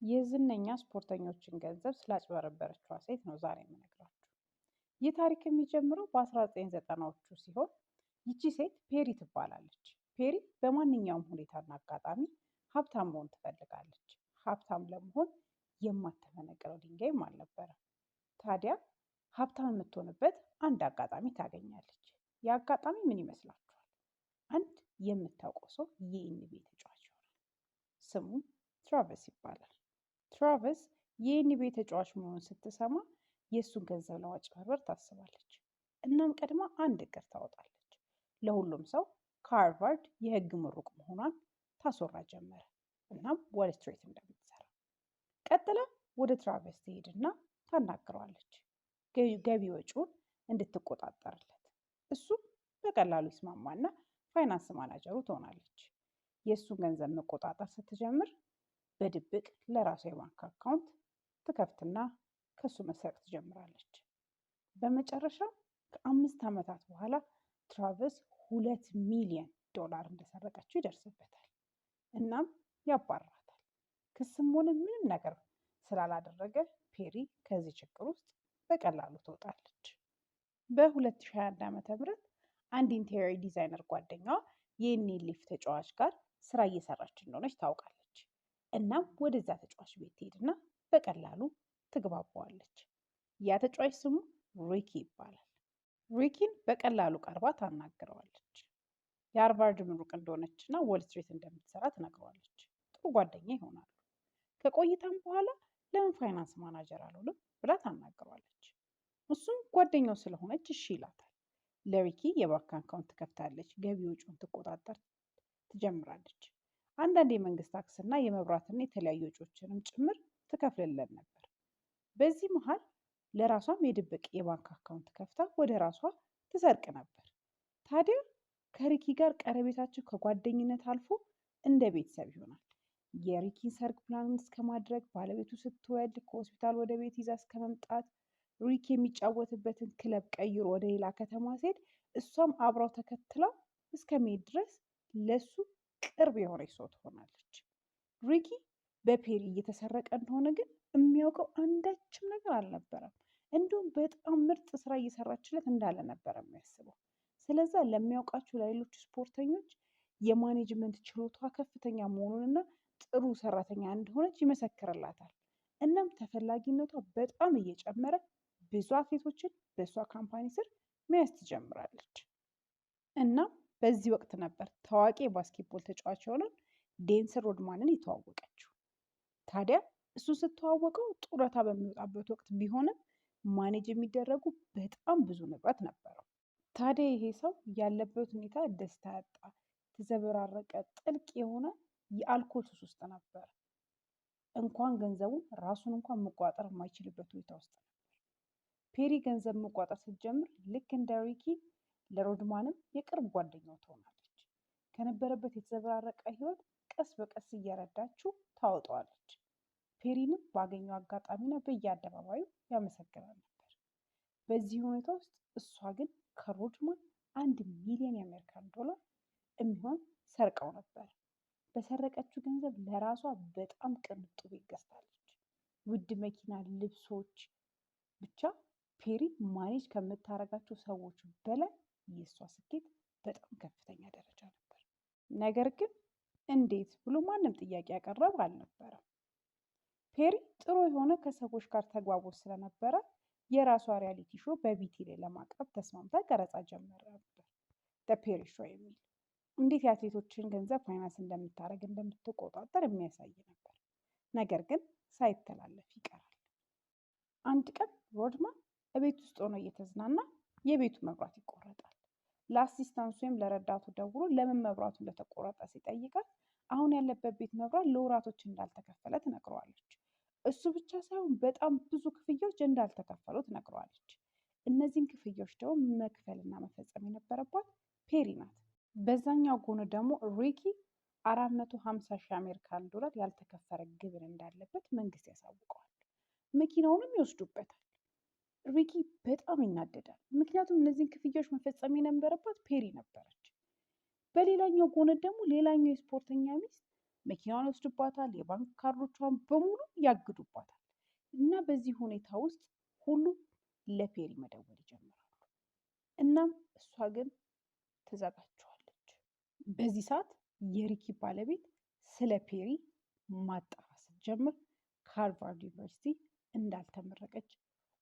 የዝነኛ ስፖርተኞችን ገንዘብ ስላጭበረበረችዋ ሴት ነው ዛሬ የምነግራችሁ። ይህ ታሪክ የሚጀምረው በ1990ዎቹ ሲሆን ይቺ ሴት ፔሪ ትባላለች። ፔሪ በማንኛውም ሁኔታና አጋጣሚ ሀብታም መሆን ትፈልጋለች። ሀብታም ለመሆን የማትፈነቅለው ድንጋይም አልነበረም። ታዲያ ሀብታም የምትሆንበት አንድ አጋጣሚ ታገኛለች። ያ አጋጣሚ ምን ይመስላችኋል? አንድ የምታውቀው ሰው የ NBA ተጫዋች ይሆናል። ስሙም ትራቨስ ይባላል። ትራቨስ የ NBA ተጫዋች መሆኑን ስትሰማ የእሱን ገንዘብ ለማጭበርበር ታስባለች። እናም ቀድማ አንድ እቅድ ታወጣለች። ለሁሉም ሰው ከሃርቫርድ የህግ ምሩቅ መሆኗን ታስወራ ጀመረ። እናም ዎል ስትሪት እንደምትሰራ ቀጥላ ወደ ትራቨስ ትሄድና ታናግረዋለች፣ ገቢ ወጪውን እንድትቆጣጠርለት። እሱም በቀላሉ ይስማማና finance manager ኡ ትሆናለች። የእሱን ገንዘብ መቆጣጠር ስትጀምር በድብቅ ለራሷ የባንክ account ትከፍትና ከሱ መስረቅ ትጀምራለች። በመጨረሻ ከ5 ዓመታት በኋላ ትራቨስ 2 ሚሊዮን ዶላር እንደሰረቀችው ይደርስበታል። እናም ያባርራታል። ክስም ሆነ ምንም ነገር ስላላደረገ ፔሪ ከዚህ ችግር ውስጥ በቀላሉ ትወጣለች። በ2021 ዓ.ም. አንድ interior designer ጓደኛዋ የ NFL ተጫዋች ጋር ስራ እየሰራች እንደሆነች ታውቃለች። እናም ወደዛ ተጫዋች ቤት ትሄድና በቀላሉ ትግባባዋለች። ያ ተጫዋች ስሙ ሪኪ ይባላል። ሪኪን በቀላሉ ቀርባ ታናግረዋለች። የሃርቫርድ ምሩቅ እንደሆነች እና ዎል ስትሪት እንደምትሰራ ትነግረዋለች። ጥሩ ጓደኛ ይሆናሉ። ከቆይታም በኋላ ለምን finance manager አልሆንም ብላ ታናግረዋለች። እሱም ጓደኛው ስለሆነች እሺ ይላታል። ለሪኪ የባንክ account ትከፍታለች፣ ገቢ ወጪውን ትቆጣጠር ትጀምራለች። አንዳንድ የመንግስት ታክስና የመብራትና የተለያዩ ወጪዎችንም ጭምር ትከፍልለት ነበር። በዚህ መሀል ለራሷም የድብቅ የባንክ account ከፍታ ወደ ራሷ ትሰርቅ ነበር። ታዲያ ከሪኪ ጋር ቀረቤታቸው ከጓደኝነት አልፎ እንደ ቤተሰብ ይሆናል። የሪኪን ሰርግ ፕላን እስከ ማድረግ፣ ባለቤቱ ስትወልድ ከሆስፒታል ወደ ቤት ይዛ እስከ መምጣት፣ ሪኪ የሚጫወትበትን ክለብ ቀይሮ ወደ ሌላ ከተማ ሲሄድ እሷም አብራው ተከትላው እስከመሄድ ድረስ ለሱ ቅርብ የሆነች ሰው ትሆናለች። ሪኪ በፔሪ እየተሰረቀ እንደሆነ ግን የሚያውቀው አንዳችም ነገር አልነበረም። እንዲሁም በጣም ምርጥ ስራ እየሰራችለት እንዳለ ነበረ የሚያስበው። ስለዛ ለሚያውቃቸው ለሌሎች ስፖርተኞች የ management ችሎቷ ከፍተኛ መሆኑንና ጥሩ ሰራተኛ እንደሆነች ይመሰክርላታል። እናም ተፈላጊነቷ በጣም እየጨመረ ብዙ አትሌቶችን በእሷ company ስር መያዝ ትጀምራለች። እናም በዚህ ወቅት ነበር ታዋቂ የ basketball ተጫዋች የሆነውን ዴኒስ ሮድማንን የተዋወቀችው። ታዲያ እሱ ስትተዋወቀው ጡረታ በሚወጣበት ወቅት ቢሆንም manage የሚደረጉ በጣም ብዙ ንብረት ነበረው። ታዲያ ይሄ ሰው ያለበት ሁኔታ ደስታ ያጣ፣ የተዘበራረቀ፣ ጥልቅ የሆነ የአልኮል ሱስ ውስጥ ነበር። እንኳን ገንዘቡን ራሱን እንኳን መቆጣጠር የማይችልበት ሁኔታ ውስጥ ነበር። ፔሪ ገንዘብ መቆጣጠር ስትጀምር ልክ እንደ ሪኪ ለሮድማንም የቅርብ ጓደኛው ትሆናለች። ከነበረበት የተዘበራረቀ ህይወት ቀስ በቀስ እየረዳችው ታወጣዋለች። ፔሪንም ባገኘው አጋጣሚና በየአደባባዩ ያመሰግናል ነበር። በዚህ ሁኔታ ውስጥ እሷ ግን ከሮድማን 1 ሚሊዮን የአሜሪካን ዶላር የሚሆን ሰርቀው ነበር። በሰረቀችው ገንዘብ ለራሷ በጣም ቅንጡ ቤት ገዝታለች። ውድ መኪና፣ ልብሶች፣ ብቻ ፔሪ manage ከምታደርጋቸው ሰዎች በላይ የእሷ ስኬት በጣም ከፍተኛ ደረጃ ነበር። ነገር ግን እንዴት ብሎ ማንም ጥያቄ ያቀረበ አልነበረም። ፔሪ ጥሩ የሆነ ከሰዎች ጋር ተግባቦት ስለነበረ የራሷ reality show በ BET ላይ ለማቅረብ ተስማምታ ቀረጻ ጀመረ ነበር። The Perry Show የሚል እንዴት የአትሌቶችን ገንዘብ ፋይናንስ እንደምታደርግ፣ እንደምትቆጣጠር የሚያሳይ ነበር። ነገር ግን ሳይተላለፍ ይቀራል። አንድ ቀን ሮድማን እቤት ውስጥ ሆኖ እየተዝናና የቤቱ መብራት ይቆረጣል። ለ assistant ኡ ወይም ለረዳቱ ደውሎ ለምን መብራቱ እንደተቆረጠ ሲጠይቃት አሁን ያለበት ቤት መብራት ለወራቶች እንዳልተከፈለ ትነግረዋለች። እሱ ብቻ ሳይሆን በጣም ብዙ ክፍያዎች እንዳልተከፈሉ ትነግረዋለች። እነዚህን ክፍያዎች ደግሞ መክፈልና መፈጸም የነበረባት ፔሪ ናት። በዛኛው ጎን ደግሞ ሪኪ 450 ሺህ አሜሪካን ዶላር ያልተከፈለ ግብር እንዳለበት መንግስት ያሳውቀዋል። መኪናውንም ይወስዱበታል። ሪኪ በጣም ይናደዳል። ምክንያቱም እነዚህን ክፍያዎች መፈጸም የነበረባት ፔሪ ነበረች። በሌላኛው ጎን ደግሞ ሌላኛው የስፖርተኛ ሚስት መኪናዋን ይወስዱባታል፣ የባንክ ካርዶቿን በሙሉ ያግዱባታል። እና በዚህ ሁኔታ ውስጥ ሁሉም ለፔሪ መደወል ይጀምራሉ። እናም እሷ ግን ትዘጋቸዋለች። በዚህ ሰዓት የሪኪ ባለቤት ስለ ፔሪ ማጣራት ስትጀምር ከሃርቫርድ ዩኒቨርሲቲ እንዳልተመረቀች፣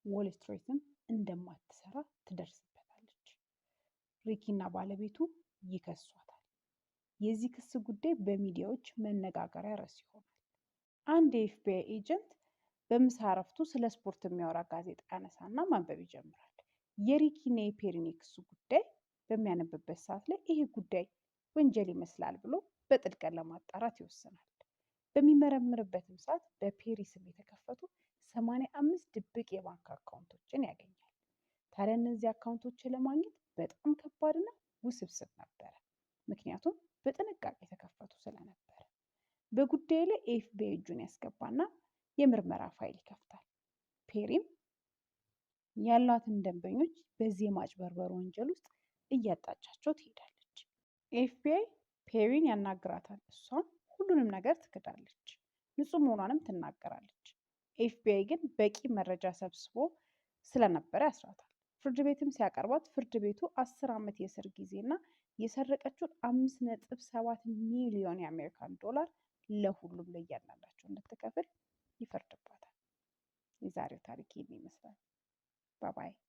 ዎል ስትሪትም እንደማትሰራ ትደርስበታለች። ሪኪና ባለቤቱ ይከሷታል። የዚህ ክስ ጉዳይ በሚዲያዎች መነጋገሪያ ርዕስ ይሆናል። አንድ የ FBI agent በምሳ እረፍቱ ስለ ስፖርት የሚያወራ ጋዜጣ ያነሳና ማንበብ ይጀምራል። የሪኪና የፔሪን የክሱ ጉዳይ በሚያነብበት ሰዓት ላይ ይሄ ጉዳይ ወንጀል ይመስላል ብሎ በጥልቀት ለማጣራት ይወስናል። በሚመረምርበትም ሰዓት በፔሪ ስም የተከፈቱ 85 ድብቅ የባንክ አካውንቶችን ያገኛል። ታዲያ እነዚህ አካውንቶችን ለማግኘት በጣም ከባድና ውስብስብ ነበረ። ምክንያቱም በጥንቃቄ የተከፈቱ ስለነበረ። በጉዳዩ ላይ ኤፍቢአይ እጁን ያስገባና የምርመራ ፋይል ይከፍታል። ፔሪም ያሏትን ደንበኞች በዚህ የማጭበርበር ወንጀል ውስጥ እያጣቻቸው ትሄዳለች። ኤፍቢአይ ፔሪን ያናግራታል። እሷም ሁሉንም ነገር ትክዳለች፣ ንጹህ መሆኗንም ትናገራለች። ኤፍቢአይ ግን በቂ መረጃ ሰብስቦ ስለነበረ ያስራታል። ፍርድ ቤትም ሲያቀርባት ፍርድ ቤቱ 10 ዓመት የእስር ጊዜና የሰረቀችውን 5.7 ሚሊዮን የአሜሪካን ዶላር ለሁሉም ለእያንዳንዳቸው እንድትከፍል ይፈርድባታል። የዛሬው ታሪክ ይህን ይመስላል። Bye bye.